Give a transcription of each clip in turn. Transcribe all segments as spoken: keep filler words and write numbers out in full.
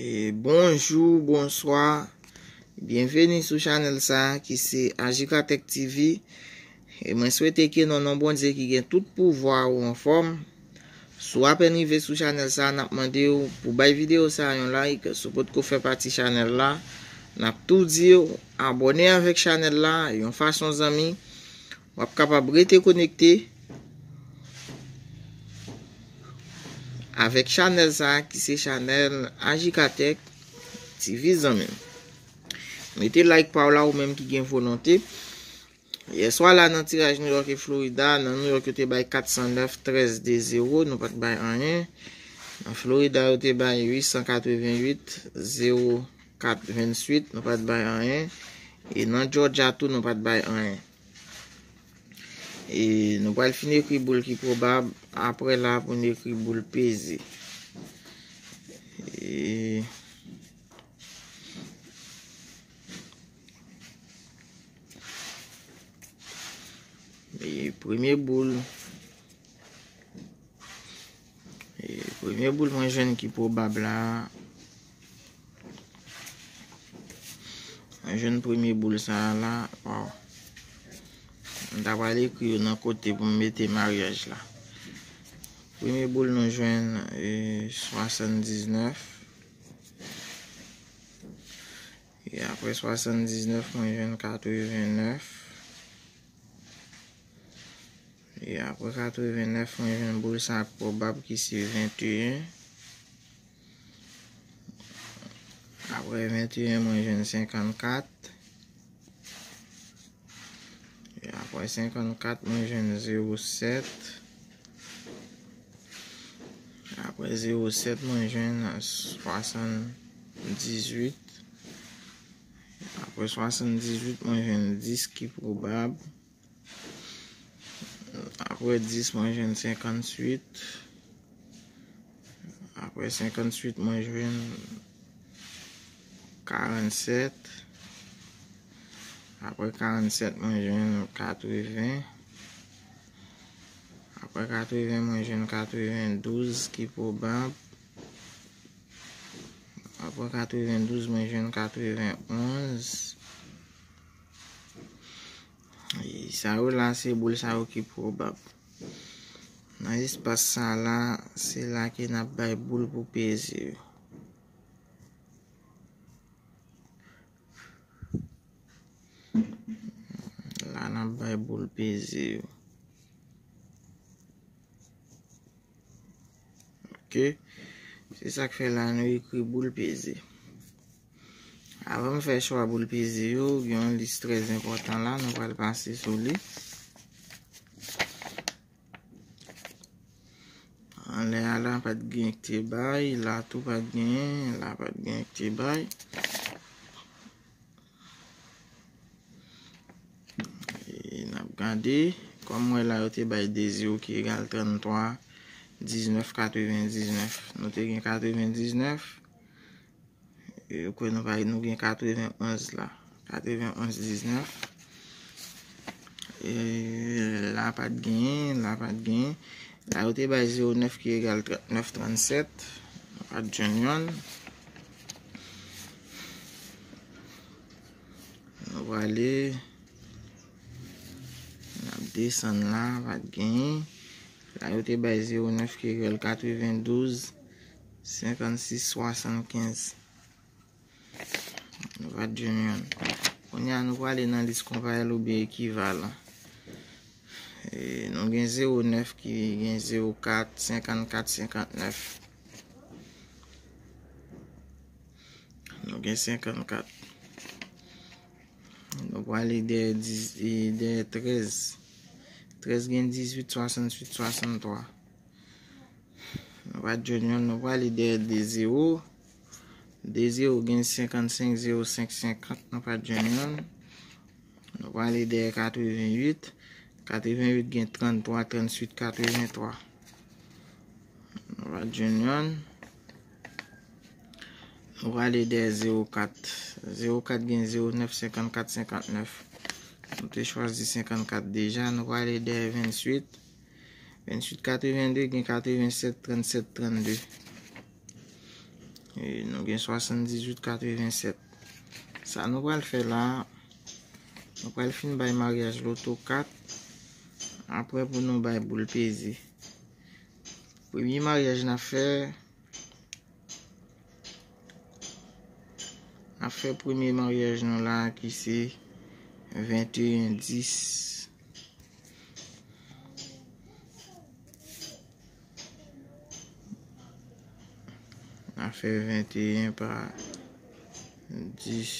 E bonjou, bonswa. Byenveni sou chanèl sa a ki se Ajikatèk T V. E mwen swete ke nan non Bondye ki gen tout pouvwa ou anfòm. Si w apèn rive sou chanèl sa a, n ap mande w pou bay videyo sa a yon like. Si w potko fè pati chanèl la, n ap tou di w abòne avèk chanèl la yon fason zanmi. W ap kapab rete konekte avèk chanèl sa a ki se chanèl Ajikatèk T V zanmi m. Mete like pa w la ou menm ki gen volonte. Yèswa la nan tiraj New York e Florida, nan New York yo te bay kat san nèf, trèz, de zewo, nou pa t bay anyen. Nan Florida yo te bay uit san katrevenn uit, zewo kat, venntuit, nou pa t bay anyen. E nan Georgia tou, nou pa t bay anyen. E nou pral fin ekri boul ki pwobab, apre la pou n ekri boul peze. E, e premye boul, e premye boul mwen jwenn ki pwobab la, Mwen jwenn premye boul sa a la. Waw. M ta pral ekri yo nan kote pou m mete maryaj la. Premye boul nou jwenn, e, swasanndiznèf. E apre swasanndiznèf, mwen jwenn katrevennèf. E apre katrevennèf, mwen jwenn boul sa k pwobab ki se venteyen. Apre venteyen, mwen jwenn senkannkat. E apre senkannkat, mwen jwenn zewo sèt. Apre zewo sèt, mwen jwenn swasanndizuit. Apre swasanndizuit, mwen jwenn dis ki pwobab. Apre dis, mwen jwenn senkanntuit. Apre senkanntuit, mwen jwenn karannsèt. Apre karannsèt, mwen jwenn katreven. Apre katreven, mwen jwenn katrevendouz ki pwobab. Apre katrevendouz, mwen jwenn katrevenonz. E sa yo la, se boul sa yo ki pwobab. Nan espas sa la, se la ke n ap bay boul pou peze yo. La, n ap bay boul peze yo. Ok. Se sa k fè la nou ekri boul peze. Avan m fè chwa boul peze yo, gen yon lis trè enpòtan la, nou pral pase sou li. Anlè a la, pa t gen ki te bay, la tou pa t genyen, la pa t gen ki te bay. E n ap gade, kòm m wè la, yo te bay de zewo ki egal tranntwa, diznèf, katrevendiznèf. Nou te gen katrevendiznèf. E yo kwè nou pa, nou gen katrevenonz la. Katrevenonz diznèf. E la pa t genyen, la pa t genyen. La yo te bay zewo nèf ki egal trannèf trannsèt. Nou pa t jwenn yonn. Nou prale, n ap desann la, pa t genyen. La yo te bay zewo nèf ki egal katrevendouz, senkannsis, swasannkenz. Nou pa t jwenn yonn. Kounye a, nou prale nan lis konparèl oubyen ekivalan. E, nou gen zewo nèf ki gen zewo kat, senkannkat, senkannèf. Nou gen senkannkat. Nou prale dèyè dis, e, dèyè trèz. Trèz gen dizuit, swasanntuit, swasanntwa. Nou pa t jwenn yonn, nou prale dèyè de zewo. De zewo gen senkannsenk, zewo senk, senkant, nou pa t jwenn yonn. Nou prale dèyè katrevenuit. Katrevenuit gen tranntwa, tranntuit, katreventwa. Nou pa t jwenn yonn. Nou prale dèyè zewo kat. Zewo kat gen zewo nèf, senkannkat, senkannèf. Nou te chwazi senkannkat deja. Nou prale dèyè venntuit. Venntuit katrevenn de gen katrevensèt, trannsèt, trannde. E nou gen swasanndizuit katrevensèt. Sa nou pral fè la, nou pral fin bay maryaj loto kat. Apre pou nou bay boul peze. Premye maryaj n ap fè, n ap fè premye maryaj nou la ki se venteyen dis. N a fè venteyen pa dis.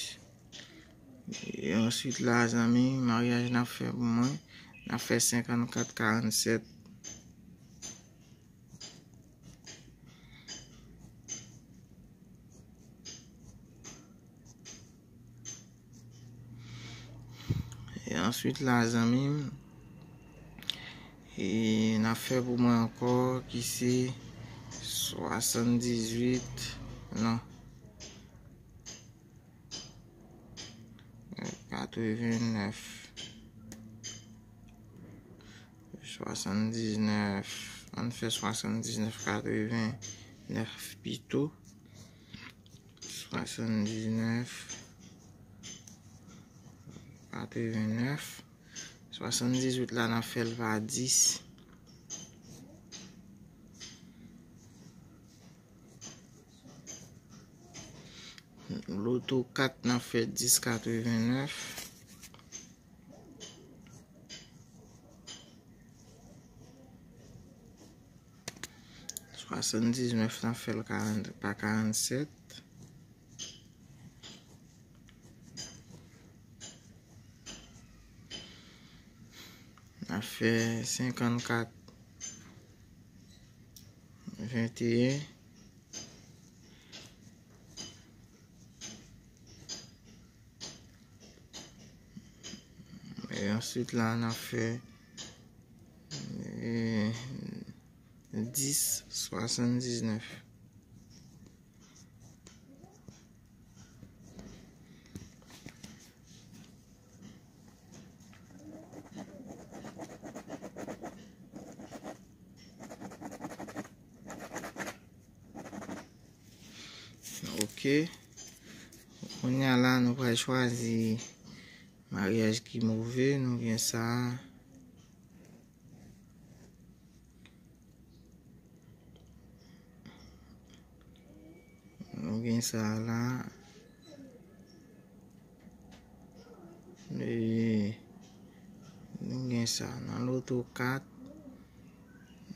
E answit la, zanmi, maryaj n ap fè pou mwen, n ap fè senkannkat karannsèt. E answit la, zanmi m, e n ap fè pou mwen ankò, ki se swasanndizuit, non, katrevennèf, swasanndiznèf, ann fè swasanndiznèf katrevennèf pito. Swasanndiznèf katrevennèf. Swasanndizuit la, n ap fè l pa dis. Loto kat, n ap fè dis katrevennèf. Swasanndiznèf, n ap fè l karant, pa karannsèt. N ap fè senkannkat venteyen. E answit la, n ap fè, e, dis swasanndiznèf. Ok. Kounye a la, nou pral chwazi maryaj ki move. Nou gen sa. Nou gen sa la. E, nou gen sa nan loto kat.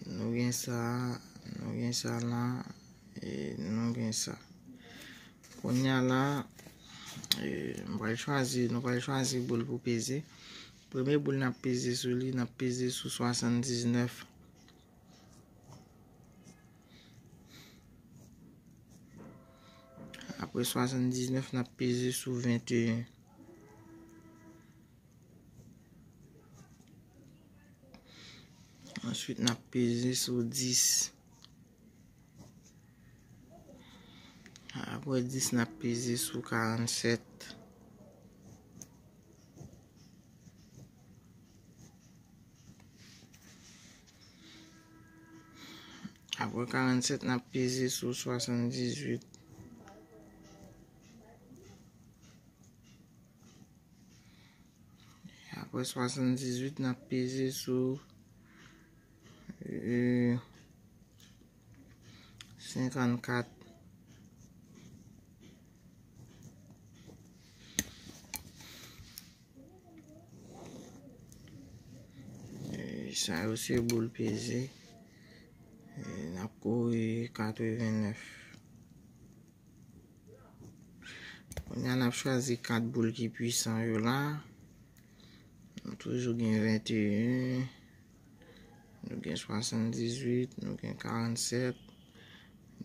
Nou gen sa, nou gen sa la. E nou gen sa. Kounye a la, e, m pral chwazi, nou pral chwazi boul pou peze. Premye boul n ap peze sou li, n ap peze sou swasanndiznèf. Apre swasanndiznèf, n ap peze sou venteyen. Answit, n ap peze sou dis. Apre dis, n ap peze sou karannsèt. Apre karannsèt, n ap peze sou swasanndizuit. Apre swasanndizuit, n ap peze sou, e, senkannkat. E, sa yo se boul peze. E, n ap kouri katrevennèf. Kounye a, n ap chwazi kat boul ki pwisan yo la. Nou toujou gen venteyen, nou gen swasanndizuit, nou gen karannsèt,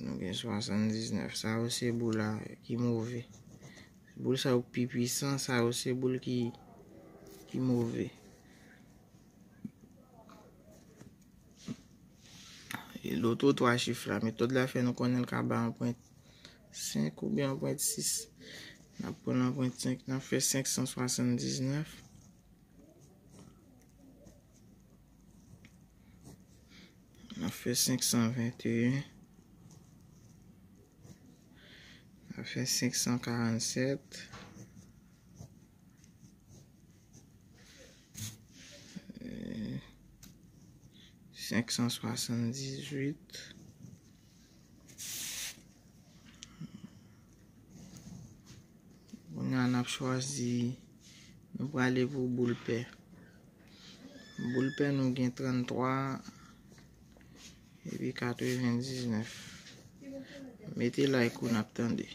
nou gen swasanndiznèf. Sa yo se boul la ki move. Boul sa yo pi pwisan, sa yo se boul ki, ki move. E loto twa chif la, metòd la fè nou konnen l ka ba yon pwen senk oubyen yon pwen sis. N ap pran yon pwen senk, n ap fè senk san swasanndiznèf. N ap fè senk san venteyen. Sa fè senk san karannsèt. Senk san swasanndizwit. Kounye a n ap chwazi, nou prale pou boul pè. Boul pè nou gen tranntwa epi katrevendiznèf. Mete like ou n ap tande.